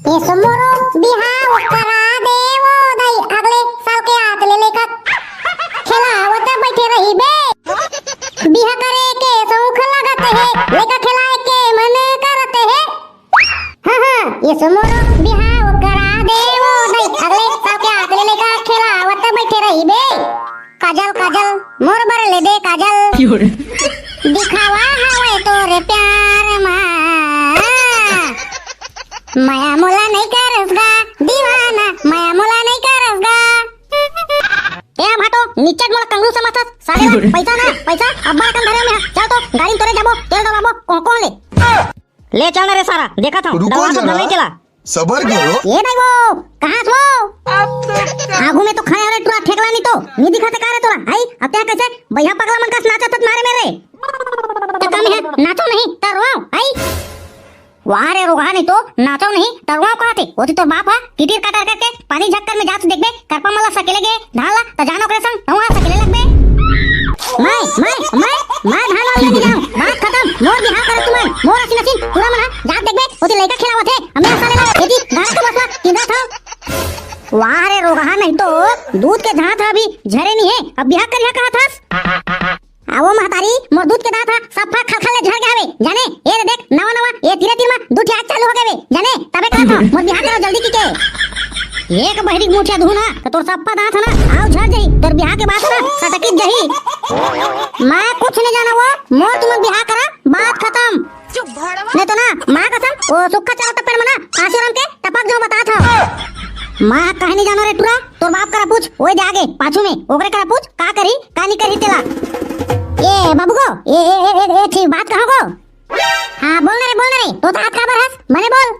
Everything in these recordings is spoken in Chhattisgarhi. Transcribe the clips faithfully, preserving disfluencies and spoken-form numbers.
एसो मोरो बिहाव करा दे वो दाई, अगले साल के आत ले लइका खेलावत बइठे रहिबे। बिहा करे के सौख लगत हे, लइका खेलाए के मन करत हे। हाँ, हाँ, एसो मोरो बिहाव करा दे वो दाई, अगले साल के आत ले लइका खेलावत बइठे रहिबे। काजल, काजल, मोर बर ले दे काजल। दिखावा हवे तोरे प्यार मा। मया मोला नहीं करस गा दीवाना, मया मोला नहीं करस गा। ए भाटो, निच्चट मोला कंगरू समझथस, साले ला पैसा ना, पैसा अब्बड़ अकन धरे में, चल तो गाड़ी में तोरे जाबो, तेल डलवाबो, कोह कोह ले। ले चल ना रे सारा, देखत हूँ, रुको डलवा तो जरा, धर नहीं चला। सबर करो। ए दाई वो, कहाँ से वो? आगू में तो खड़े हवे टुरा ठेकला नहीं तो, नहीं दिखाते का रे तोला, आई? अब त्या कैसे भैया पगला मन का नाचत हत मारे मेरे? त का में नाचो नहीं, त रोवाओ, आई? वाह रे रोगहा नहीं तो, नाचो नहीं, त रोवाओ कहा थे? वो तो तोर बाप है, टिटिर कटर करके पानी झक्कर में जात देखबे, करपा मला सकेले गे, धान ला, त जानो करे संग, तहुआ सकेले लगबे। मैं, मैं, मैं, मैं धान वाला लेके जाऊं, बात खत्म, मोर बिहाव करे तुमन, मोर असीन असीन, टुरा मन हा, जात देखबे, ओती लइका खेलावत हे, हमें साले ला, खेती, गाड़ा के बसवा, किंदा था। वाह रे रोगहा नहीं तो, दूध के धात हा अभी झरे नहीं है, अब बिहाव करिहा कहा थस? आवो महतारी, मोर दूध के दांत हा सफा खलखल ले झर गे हवे, जाने? ए दे देख, नवा नवा, ए तीरे तीर मा दूध के आग चालू हो गे हवे, जाने? तबे कहत हूँ, मोर बिहाव करो जल्दी की के। एक बहिरी मुठिया धुन हा, त तोर सफा दांत हा ना, आव झर जाही, तोर बिहाव के बात हा ना, सटकित जाही। मैं कुछ नहीं जाना वो, मोर तुमन बिहाव करा, बात खत्म। नहीं तो ना, माँ कसम, वो सुक्खा चला पेड़ मना, फांसी राम के टपक जो बतात हव। माँ कहे नहीं जानो रे टुरा, तोर बाप करा पूछ, ओए दे आगे, पाछू में, ओकरे करा पूछ, का करी, का नहीं करी तेला। ए बाबू गो, ए, ए, ए, ए, ए, ठीक बात कहो गो। हाँ, बोल ना रे, बोल ना रे, तो हाथ काबर हस, मने बोल।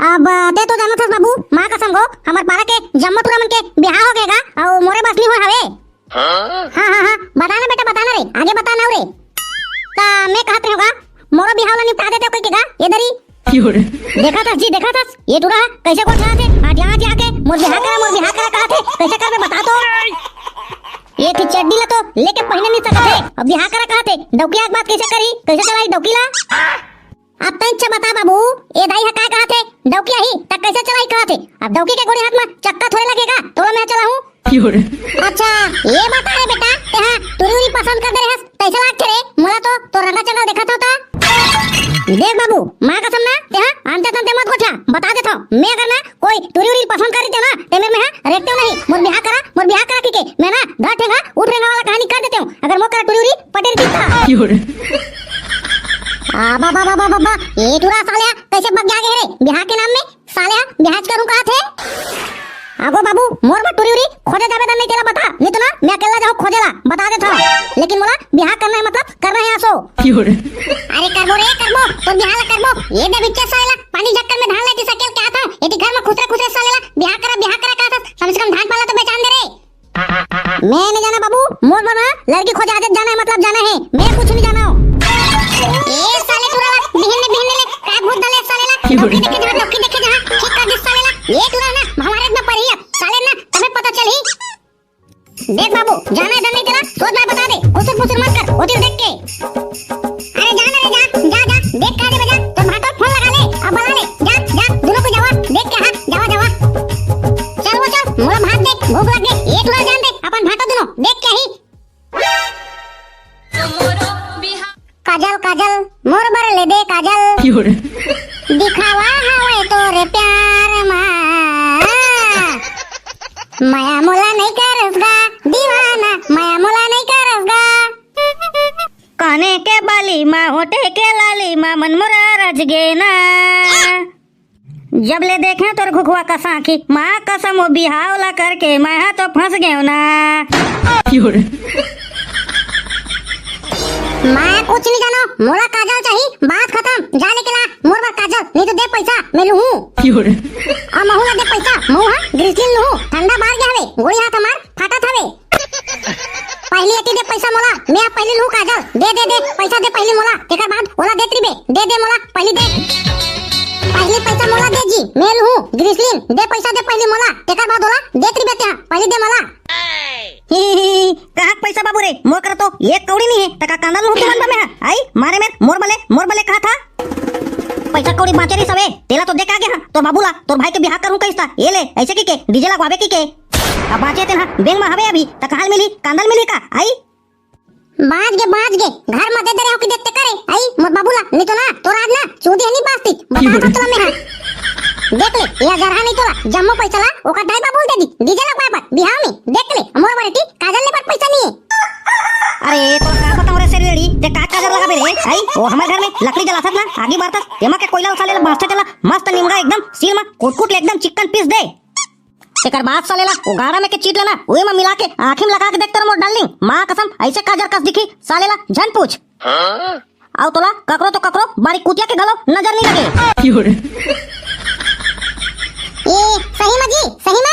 अब ते तो जानत हस बाबू, माँ कसम गो, हमर पारा के जम्मो टुरा मन के बिहाव हो गेगा, अउ मोरे बस नहीं हो हवे। हाँ, हाँ, हाँ, बता ना बेटा, बता ना रे, आगे बता ना रे। ता मैं कहत रहूँगा, मोरो बिहाव ला निपटा देते कोई के गा, ये दरी। देखा थस जी, देखा थस, ये टुरा कैसे गोठियाथे, आटिया आटिया के, मोर बिहाव करा, मोर बिहाव करा कहथे, कैसे करबे बता तो। ये थी चड्डी ला तो लेके पहने नहीं सकत हे, अब बिहाव करा कहथे, डौकी आग बात कैसे करी, कैसे चलाई डौकी ला? अब तैं अच्छा बता बाबू, ए दाई ह का कहत हे? डौकी आही, त कैसे चलाई कहत हे? अब डौकी के गोड़ी हाथ म चक्का थोड़े लगेगा, तोला मैं चलाहूँ। अच्छा, ये बता रे बेटा, तेहा टुरी उरी पसंद कर दे रहे हस, कैसे लागथे रे? मोला तो, तो रंगा चंगा देखत होता। देख बाबू, माँ कसम ना, तेहा अंते तंते मत गोठिया, बता देत हूँ, मैं अगर ना कोई टुरी उरी पसंद कर रही ना, ते मेरे में हा रेखते नहीं, मोर बिहाव करा, मोर बिहाव करा की के, मैं ना धर ठेंगा, उठ रेंगा वाला कहानी कर देते हूँ, अगर मोर करा टुरी उरी पटेर कितना। आ, बा, बा, बा, बा, बा, बा, ये टुरा साल्या कैसे बग गया रे बिहाव के नाम में? साल्या बिहाव करूँ कहा थे? आगो बाबू, मोर बर टुरी उरी खोजे जाबे त नहीं तेला बता, नहीं तो ना मैं अकेला जाऊँ खोजे ला, बता देत हूँ। लेकिन मोला बिहाव करना है, मतलब करना है आसो। अरे करबो रे करबो, तो बिहाव ला करबो। ये दे बिच्चा साला पानी झक्कल में धान लेती सकेल क्या था? ये घर में खुसरे खुसरे साले ला बिहाव करा, बिहाव करा कहा था, कम से कम धान पाला तो बेचान दे रे। मैं नहीं जाना बाबू, मोर बर ना लड़की खोजे आदत जाना है, मतलब जाना है, मैं कुछ नहीं जाना हूँ। ए साले टुरा ला, बिहन ने, बिहन ने ले, काय भूत डाले साले ला, डौकी देखे जहाँ, डौकी देखे जहाँ, ठीक कर दिस साले ला। ये टुरा ना, हमारे इतना पढ़ी अब, साले ना, तबे पता चली। देख बाबू, जाना है डर नहीं तेरा, सोच बाय बता दे, खुसुर फुसुर मत कर, होती देख के। अरे जा ना रे जा, जा, जा, देख का दे बजा, तो भाटो फोन लगा ले, अब बुला ले, जा, जा, दोनों को जावा, देख के हाँ, जावा, जावा। चल वो चल, मोला भात दे, भूख लग गई, ये टुरा जान दे, अपन भाटो दोनों, देख के ही। काजल, काजल, मोर बर ले दे काजल। दिखावा हवे तोरे प्यार मा। मया मोला नहीं करस गा, दीवाना, मया मोला नहीं करस गा। काने के बाली मा, होठे के लाली मा, मन मोरा रच गे ना। जब ले देखे तोर घुघुआ कस आँखी, माँ कसम वो बिहाव ला करके मैं हा तो फंस गेव ना। मैं कुछ नहीं जानो, मोला काजल चाही, बात खत्म। जा लेके ला मोर बर काजल, नहीं तो दे पैसा, मैं लूहूँ। आ महू ला दे पैसा, महू हा ग्रीसलिन लूहूँ, ठंडा बार गया हवे, गोड़ी हाथ हमार फाटत हवे। पहली अति दे पैसा मोला, मैं अब पहली लूँ काजल। दे, दे, दे, पैसा दे पहली मोला, तेकर बाद ओला देत रिबे। दे, दे मोला, पहली दे। पहली पैसा मोला दे जी, मैं लूँ ग्रीसलिन। दे पैसा दे पहली मोला, तेकर बाद ओला देत रिबे तेहा। पहली दे मोला। ही, ही, ही, ही, कहाँ पैसा बाबू रे? मोर करा तो एक कौड़ी नहीं है, तका कांदा लूँ तुमन बा मैं हा। आई, मारे मेर, मोर बले, मोर बले कहा था। पैसा कौड़ी बाँचे रही सवे, तेला तो दे का गे हाँ। तो बाबू ला तोर भाई के बिहाव करहूं कहिस त, ए ले, अइसे कहिके डीजे लगवाबे कहिके। अब बांचे तेन हा बेंक म हवे अभी, त कहां ले मिलही, कांदा ले मिलही का? आई। बांच गे, बांच गे, घर म दे दे रहे हो कि देखते करे, आई, मोर बाबू ला, नहीं तो ना, तोर आज ना, चूंदी ह नहीं बांचतिस, बता दो तोला मैं हा। देख ले, ये जरहा नहीं तोला, जम्मो पैसा ला, ओकर दाई बाबू दे दी, डीजे लगवाए बर, बिहाव में, देख ले, मोर बर एती काजर ले बर पैसा नहीं है। अरे, तोला का बताऊं रे सेरेड़ी, ते का काजर लगाबे रे, आई, वो हमर घर में लकड़ी जलाथस ना, आगी बारथस, तेमा के कोइला ला साले ला बांचथे तेला, मस्त निमगा एकदम, सील म कुटकुट ले एकदम चिक्कन पीस दे। तेकर बाद साले ला वो गाड़ा में के चीट लेना, उही म मिला के आंखी म लगा के देख तोर मोर डार्लिंग, मां कसम अइसे काजर कस दिखही, साले ला झन पूछ। अउ तोला ककरो तो ककरो बारी कुतिया के घलो नजर नहीं लगे। ए, सही म जी, सही म?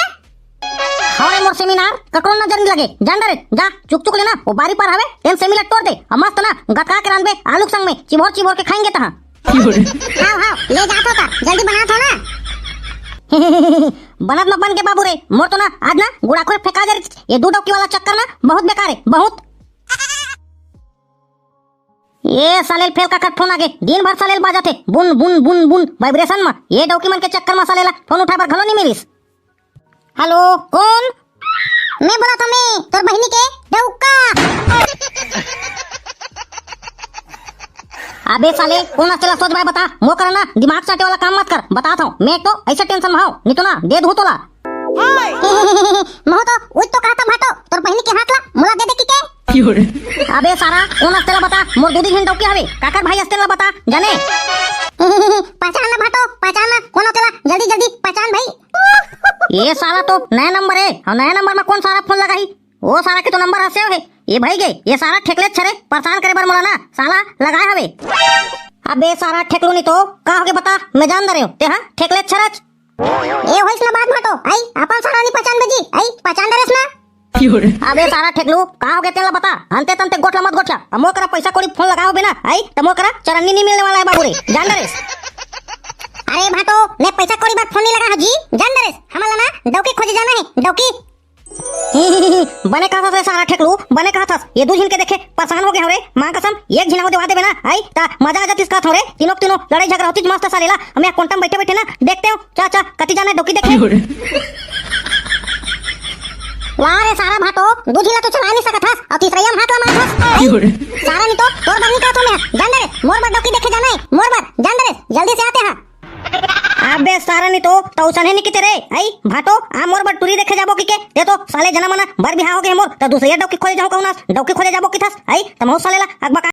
हां रे मोर सेमिनार, ककरो नजर नहीं लगे, जान डरे, जा चुक चुक लेना, वो बारी पर हवे, तेन सेमी ला टोर दे, अउ मस्त ना गतका के रांधबे, आलू के संग में चिबोर चिबोर के खाएंगे तहां। हाव, हाव, ले जात हो त, जल्दी बनात हो ना। बनत म बन के बाबू रे, मोर तो ना, आज ना, गुड़ाखू फेंका जा रही, ये दू डौकी वाला चक्कर ना, बहुत बेकार है, बहुत। ये साले ल फेर काकर फोन आगे, दिन भर साले ल बाजत हे, बुन, बुन, बुन, बुन, vibration म, ये डौकी मन के चक्कर म साले ला फोन उठाए बर घलो नहीं मिलिस। हेलो, कोन? मैं बोलत हंव मैं, तोर बहिनी के डौका। अबे साले, कोन हस तेला सोझ बाय बता, मोर करा ना दिमाग चाटे वाला काम मत कर, बतात हंव, मैं एक तो अइसे tension म हंव, नहीं तो ना दे दूं तोला। महूं तो उही तो कहत हंव भाटो, तोर बहिनी के हाथ ला मोला दे दे कहिके। अबे सारा, कोन हस तेला बता, मोर दू दू झिन डौकी हवे, काकर भाई हस तेला बता, जाने। पहचान ना भाटो, पहचान ना, कोन हो तेला, जल्दी जल्दी पहचान भाई। ये सारा तो नया नंबर है, अउ नया नंबर म कोन सारा फोन लगाही? वो सारा के तो नंबर हसे हे। ये भाई गे, ये सारा ठेकलेच हरे, परेशान करे बर मोला ना, साला लगाए हवे। अबे सारा ठेकलू नहीं तो, का होगे बता, मैं जान डरे हंव, ते हा ठेकलेच हरच। ए होइस ना बात भाटो, आई, अपन सारा नहीं पहचान बे जी, आई, पहचान डरेस ना। अबे सारा ठेकलू, का होगे तेला बता, अंते तंते गोठला मत गोठिया, अब मोर करा पैसा कौड़ी फोन लगाओ बे ना, आई, त मोर करा चरन्नी नहीं मिलने वाला है बाबू रे, जान डरेस। अरे भाटो, मैं पैसा कौड़ी बर फोन नहीं लगा हंव जी, जान डरेस, हमला ना डौकी खोजे जाना है, डौकी। बने कहत हस रे सारा ठेकलू, बने कहत हस। ये दू झिन के देखे परेशान हो गे हंव रे। मां कसम, एक झिन अउ देवा देबे ना, आई, त मजा आ जातिस कहत हंव रे। तीनों के तीनों लड़ाई झगड़ा होतिस मस्त साले ला। हम यहाँ कोंटा म बइठे बइठे ना देखते हंव, चा चा, कति जाना डौकी देखे। वाह रे सारा भाटो, दू झिन ला तो चला नहीं सकत हस, अउ तीसरइया म हाथ ला मारत हस। सारा नहीं तो तोर बर नहीं कहत हंव मैं, जान डरे, मोर बर डौकी देखे जाना है, मोर बर, जान डरे, जल्दी से आते हैं। अबे सारा नहीं तो, त उसने नहीं किते रे, आई, भाटो, आ मोर बर टूरी देखे जाबो कहिके, ते तो साले जना मना, बर बिहाव हो गे मोर, त दूसरइया डौकी खोजे जाहूं कहूं ना, डौकी खोजे जाबो कहिथस, आई, त महूं साले ला अकबका